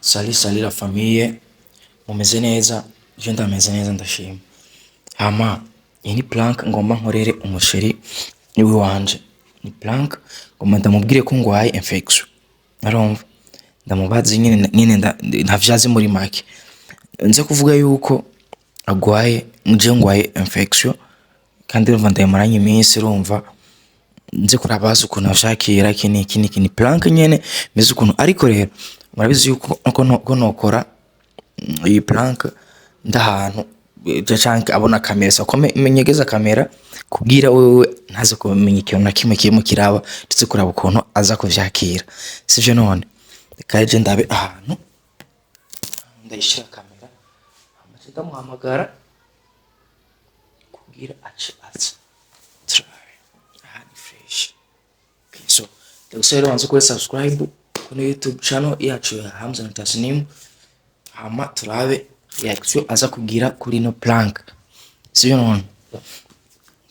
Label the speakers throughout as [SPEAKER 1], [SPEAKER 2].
[SPEAKER 1] Salut salut la famille, mumeze neza? Je ndameze neza ndashima. Hama iyi ni prank ngomba nkorere umuchéri w'iwanje. Ni prank ngomba ndamubwire ko ngwaye infection. Arumva? Ndamubaze nyene nyene ntavyazi muri make. Nze kuvuga yuko agwaye, nje ngwaye infection kandi urumva ndayimaranye iminsi, urumva nze kuraba hasi ukuntu avyakira. Iki niki niki ni prank nyene meze ukuntu, ariko rero murabizi yuko ko nokora iyi prank ndahantu canke abona kamera, so ko menyegeza kamera kubwira wewe ntaze kumenya ikintu na kimwe kirimo kiraba, ndetse kuraba ukuntu aza kuvyakira, sivyo? None reka je ndabe ahantu ndayishira kamera, hama ndamuhamagara kubwira ace aza turabe. Aha ni fresh. Okay, so ndagusaba rero wanze kuri subscribe kuri YouTube channel yacu ya Hamza na Tasnim, hama turabe reaction aza kugira kuri no prank, sivyo? None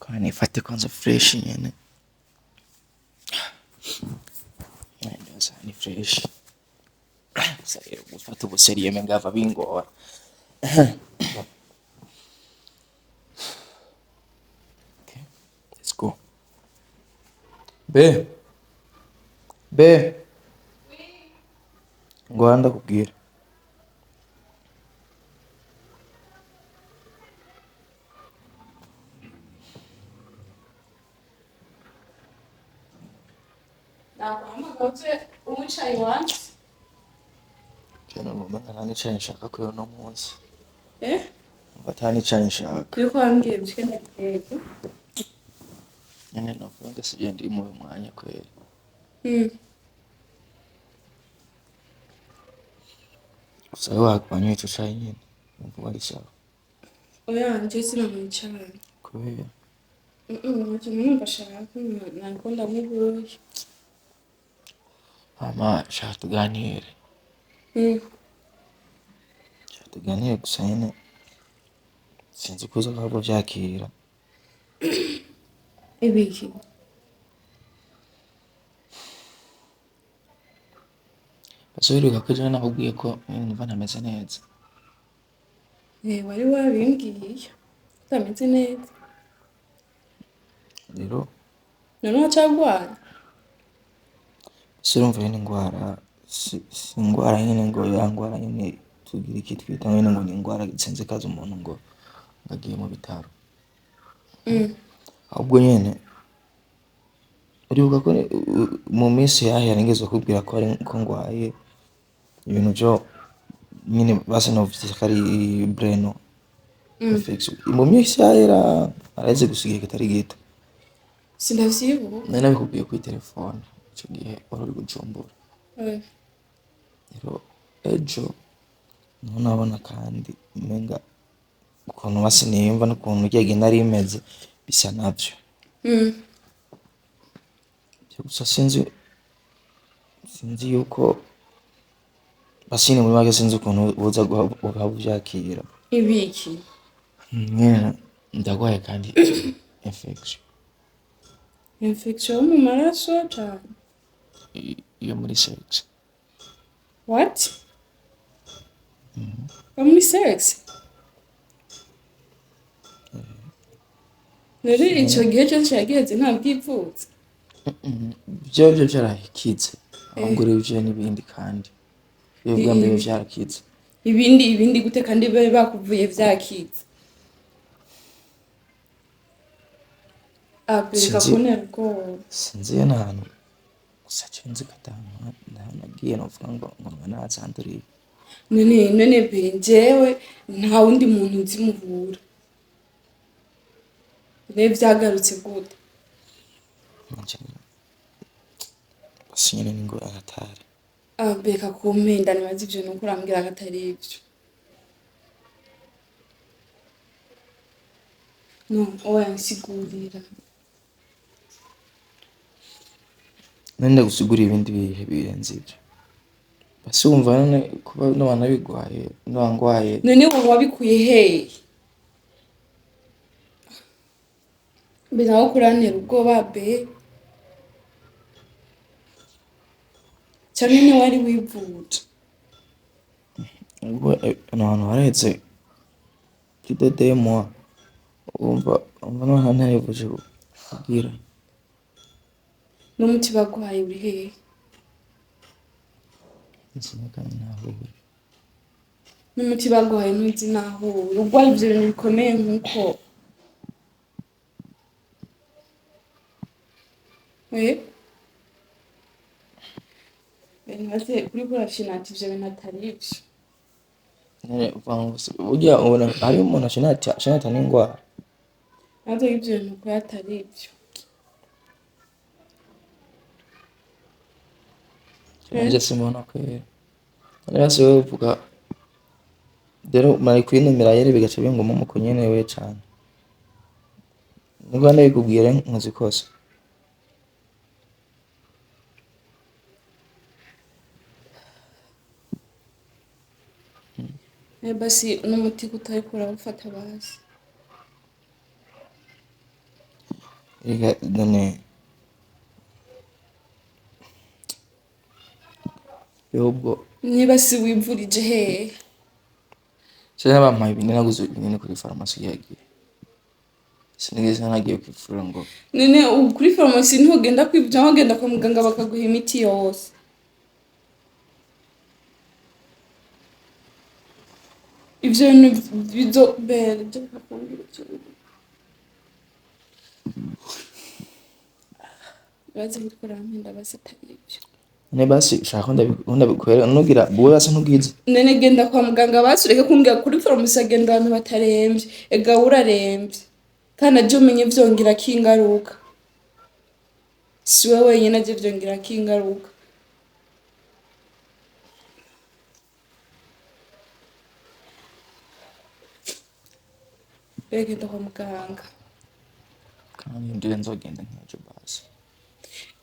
[SPEAKER 1] kandi nifate kwanza fresh nyene. Ndaza ni fresh. Gusa rero gufata ubusérieux ngava bingora. Okay, let's go. Be be ngwa ndakubwira.
[SPEAKER 2] Naguhamagara uze uwicaye iwacu.
[SPEAKER 1] Jana numva nta n'icayi nshaka kuri uno munsi.
[SPEAKER 2] Eh?
[SPEAKER 1] Numva ata n'icayi nshaka.
[SPEAKER 2] Yuko wambwiye bishike ndaguteka.
[SPEAKER 1] Nyene novuga ngo sivyo ndi mu uyu mwanya kweri. Gusa wewe wanyoye ico cayi nyene numva ari sawa.
[SPEAKER 2] Oya, nje sinanywa icayi.
[SPEAKER 1] Kubera?
[SPEAKER 2] Ntacyo numva ashaka, nariko ndamugoye.
[SPEAKER 1] Hama shaka tuganire. Shaka tuganire, gusa nyene sinzi uko uza kuhava vyakira.
[SPEAKER 2] Ibiki?
[SPEAKER 1] Ese wiruka ko ejo nakubwiye ko nyene numva ntameze neza?
[SPEAKER 2] Eh, wari wabimbwiye utameze neza.
[SPEAKER 1] Rero
[SPEAKER 2] None wacagwara?
[SPEAKER 1] ese urumva nyene ingwara si ingwara nyene ngo ya ngwara nyene tugira iki twita nyene ngo ni ingwara isinzikaza umuntu ngo agiye mu bitaro. Ahubwo nyene uribuka ko mu minsi yahera nigeze kukubwira ko ari ko ngwaye ibintu vyo nyene basi novyita ko ari breno infection. Mu minsi yahera araheze gusa igihe kitari gito.
[SPEAKER 2] Sindavyibuka.
[SPEAKER 1] Nari nabikubwiye kuri telefone, ico gihe wari uri Bujumbura. Rero ejo niho nabona kandi umenga ukuntu basi niyumva n'ukuntu rya gihe nari meze bisa navyo. Gusa sinzi yuko basi nyene muri make sinzi ukuntu uza guhava uvyakira.
[SPEAKER 2] Ibiki?
[SPEAKER 1] Nyene ndagwaye kandi infection.
[SPEAKER 2] Infection yo mu maraso cane?
[SPEAKER 1] Yo muri sex.
[SPEAKER 2] What? Yo muri sex? Rero ico gihe cose cagiheze ntabwivuza?
[SPEAKER 1] Vyo vyarakize, ahubwo rero ivyo n'ibindi kandi iyo bwa mbere vyarakize.
[SPEAKER 2] Ibindi gute kandi bari bakuvuye vyakize? Abereka kuntera ubwoba.
[SPEAKER 1] Sinzi iyo n'ahantu gusa je nzi ko ata hantu nagiye novuga ngo nazanduriye.
[SPEAKER 2] None be jewe nta wundi muntu nzi muhura. None vyagarutse gute?
[SPEAKER 1] Basi nyene ni ingwara hatari.
[SPEAKER 2] Abereka kumpenda, nibaza ivyo nuko urambwira ko atari ivyo. No, oya, nsigurira.
[SPEAKER 1] None ndagusigurira ibindi bihe birenze ivyo? Basi wumva none kuba noba nabigwaye, noba ngwaye.
[SPEAKER 2] None wowe wabikuye hehe? Mbe nawe kurantera ubwoba be. Canke ni wari wivuje?
[SPEAKER 1] Ubwo ahantu haraheze plus de 2 mois, umva noneho ntarivuje kugira.
[SPEAKER 2] N'umuti baguhaye uri hehe?
[SPEAKER 1] Sinakana naho uri.
[SPEAKER 2] N'umuti baguhaye ntuzi naho uri, urwaye ivyo bintu bikomeye nk'uko. Eh? Ntibaze uriko urashinata ivyo bintu atari ivyo.
[SPEAKER 1] Nyene burya ubona hariho umuntu ashinata n'ingwara.
[SPEAKER 2] Navyo ivyo bintu ko atari ivyo.
[SPEAKER 1] Nanje simbona kwera. None basi wewe uvuga rero mari kwinumira yere bigaca binguma mu kunyene we cane. Nubwo ndabikubwira nkoze ikosa.
[SPEAKER 2] Eh, basi n'umuti kutariko urawufata basi.
[SPEAKER 1] Erega none ahubwo
[SPEAKER 2] Niba si wivurije hehe?
[SPEAKER 1] sinari bampaye ibinini, naguze ibinini kuri farumasi yagiye. Sinigeze nagiye kwivura ngo.
[SPEAKER 2] None ubu kuri farumasi ntugenda kwivuza, cyangwa ugenda kwa muganga bakaguha imiti yose? Ivyo bintu bizo bere byo bakubwira ivyo bintu. Baze kuriko urampenda basi atari ivyo.
[SPEAKER 1] None basi ushaka ko ndabikwera nugira wowe basi ntugize.
[SPEAKER 2] None genda kwa muganga basi, ureke kumbwira kuri farumasi hagenda abantu bataremvye. Ega uraremvye. Kandi aje umenye vyongirako ingaruka. Si wewe wenyene aje vyongirako ingaruka. Rero genda kwa muganga.
[SPEAKER 1] Kandi ndiye nzogenda nkejo basi.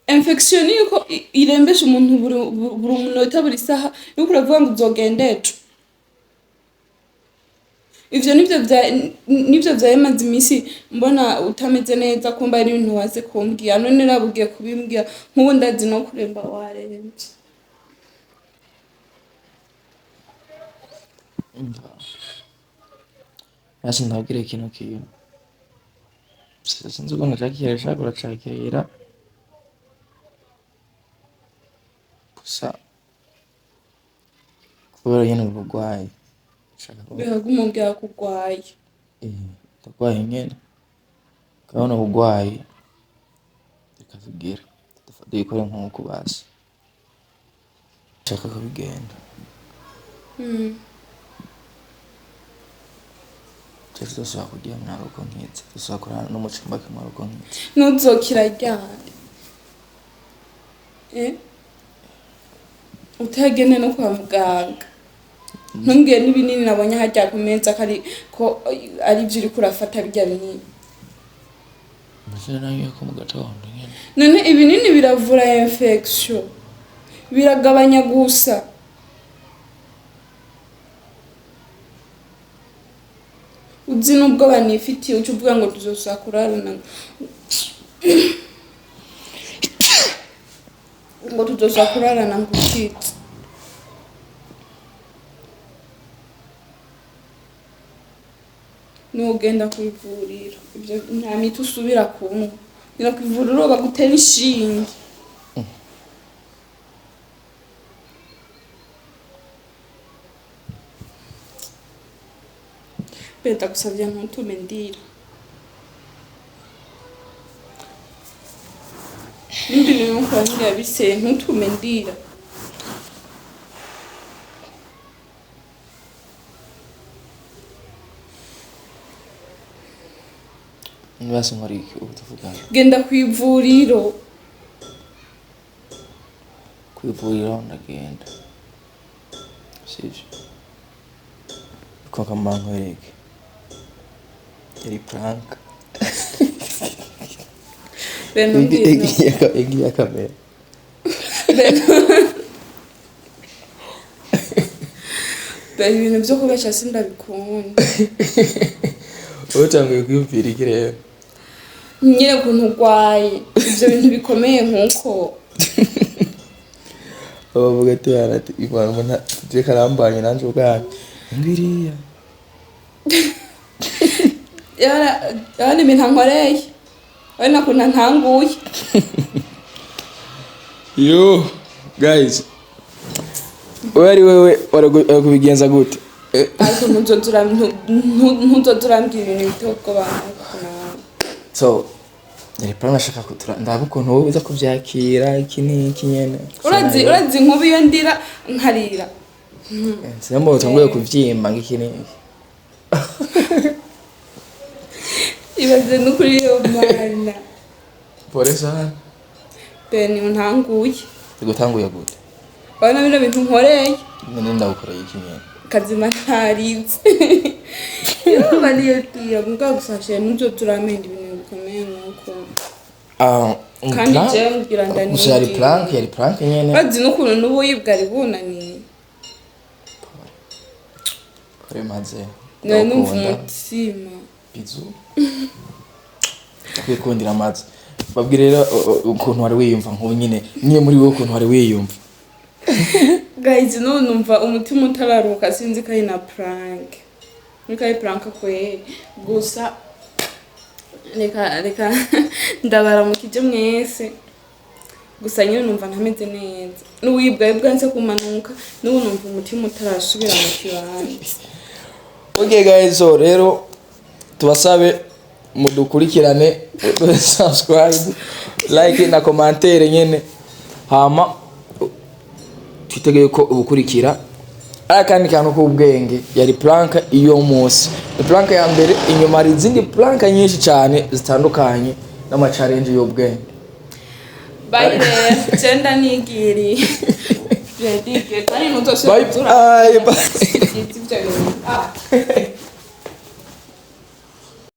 [SPEAKER 2] Infection ni yuko irembesha umuntu buri munota, buri saha, yuko uravuga ngo uzogenda ejo. Ivyo nivyo vyari bimaze imisi mbona utameze neza, kumba ari ibintu waze kumbwira. None raba ugiye kubimbwira nk'ubu ndazi no kuremba waremvye.
[SPEAKER 1] Umva. Basi ndabwire kino kintu. Sinzi ukuntu cakira shaka uracakira. Gusa kubera nyene uburwayi. Shaka ko
[SPEAKER 2] Bihaguma umbwira ko urwaye.
[SPEAKER 1] Eh, ndarwaye nyene. Urabona uburwayi. Reka tugire. Dukore nkuko basi. Shaka ko bigenda. Twese dusubira kuryamana ari uko nkize. Dusubira kurara no mu cumba kimwe ari uko nkize.
[SPEAKER 2] Ntuzokira ryari? Eh? Utagende no kwa muganga. Ntumbwire n'ibinini nabonye harya ku meza ko ari ko ari ivyo uriko urafata birya binini.
[SPEAKER 1] Mbese nayo ko mu gatondo nyene.
[SPEAKER 2] None ibinini biravura infection. Biragabanya gusa. Uzi n'ubwo banifitiye uca uvuga ngo tuzosubira kurarana, ngo tuzosubira kurarana ngo ukitse. Nugenda kw'ivuriro ivyo nta miti usubira kunywa. Genda kw'ivuriro bagutera inshinge. Mbe ndagusavye ntutume ndira. Nimba ibintu uriko urambwira biseye, ntutume ndira.
[SPEAKER 1] Basi nkora iki ubu tuvugana?
[SPEAKER 2] Genda kw'ivuriro.
[SPEAKER 1] Kw'ivuriro ndagenda. Sivyo? Ko kama nkwereke. Yari prank.
[SPEAKER 2] Be ntumbwire no.
[SPEAKER 1] Igiye kamera.
[SPEAKER 2] Be ibintu vyo kubesha sindabikunda.
[SPEAKER 1] Utanguye kwiyumvira iki rero?
[SPEAKER 2] Nyene ukuntu urwaye ivyo bintu bikomeye nkuko.
[SPEAKER 1] Bavuga ati yarati ibana umuntu je karambanye nanje ubwanjye ngiriya.
[SPEAKER 2] Yara yara ibintu ankoreye, urabona ukuntu antanguye.
[SPEAKER 1] Yo guys, wewe ari wewe wari kubigenza gute?
[SPEAKER 2] Ariko ntuzoza urambwira ibintu biteye ubwoba nk'uko nawe.
[SPEAKER 1] So yari plan, ashaka kutura ndaba ukuntu wowe uza kuvyakira iki n'iki nyene.
[SPEAKER 2] Urazi nkubu iyo ndira nkarira.
[SPEAKER 1] Sinambo utanguye kuvyimba ngiki n'iki.
[SPEAKER 2] Ibaze n'ukuri iyo mana.
[SPEAKER 1] Pole sana.
[SPEAKER 2] Beni, untanguye.
[SPEAKER 1] Ugutanguye gute?
[SPEAKER 2] Urabona bino bintu nkoreye.
[SPEAKER 1] None ndagukoreye iki nyene?
[SPEAKER 2] Kazima ntarize yaba niyo mbwa gusa she ntuzoza uramenda ibintu bikomeye nk'uko.
[SPEAKER 1] Ah,
[SPEAKER 2] Kandi jewe ngira
[SPEAKER 1] gusa yari
[SPEAKER 2] ndanigire.
[SPEAKER 1] prank, yari prank nyene.
[SPEAKER 2] Bazi n'ukuntu n'ubuyi bwari bunaniye.
[SPEAKER 1] Kore maze.
[SPEAKER 2] Nari numva
[SPEAKER 1] Ndagukunda.
[SPEAKER 2] umutima.
[SPEAKER 1] Bizu kwikundira amazi. Babwire rero ukuntu wari wiyumva nk'ubu nyine niyo muri wowe ukuntu wari wiyumva.
[SPEAKER 2] Guys, n'ubu numva umutima utararuka. Sinzi ko ari na prank, niko ari prank kweri. Gusa reka ndabaramukije mwese. Gusa nyine numva ntameze neza, n'ubuyi bwari bwanze kumanuka. N'ubu numva umutima utarasubira mu kibanza.
[SPEAKER 1] Okay guys, so rero tubasabe mudukurikirane, subscribe, like na commentaire nyene. Hama twitegeye ko ubukurikira ari akandi kantu k'ubwenge. Yari prank iyo munsi, ni prank ya mbere. Inyuma hari izindi prank nyinshi cyane zitandukanye n'ama challenge y'ubwenge.
[SPEAKER 2] Bye rero, cenda nigiriye, ndigiye kandi ntuzosubira
[SPEAKER 1] Bye bye, bye.
[SPEAKER 2] Ibyo bintu. Ah.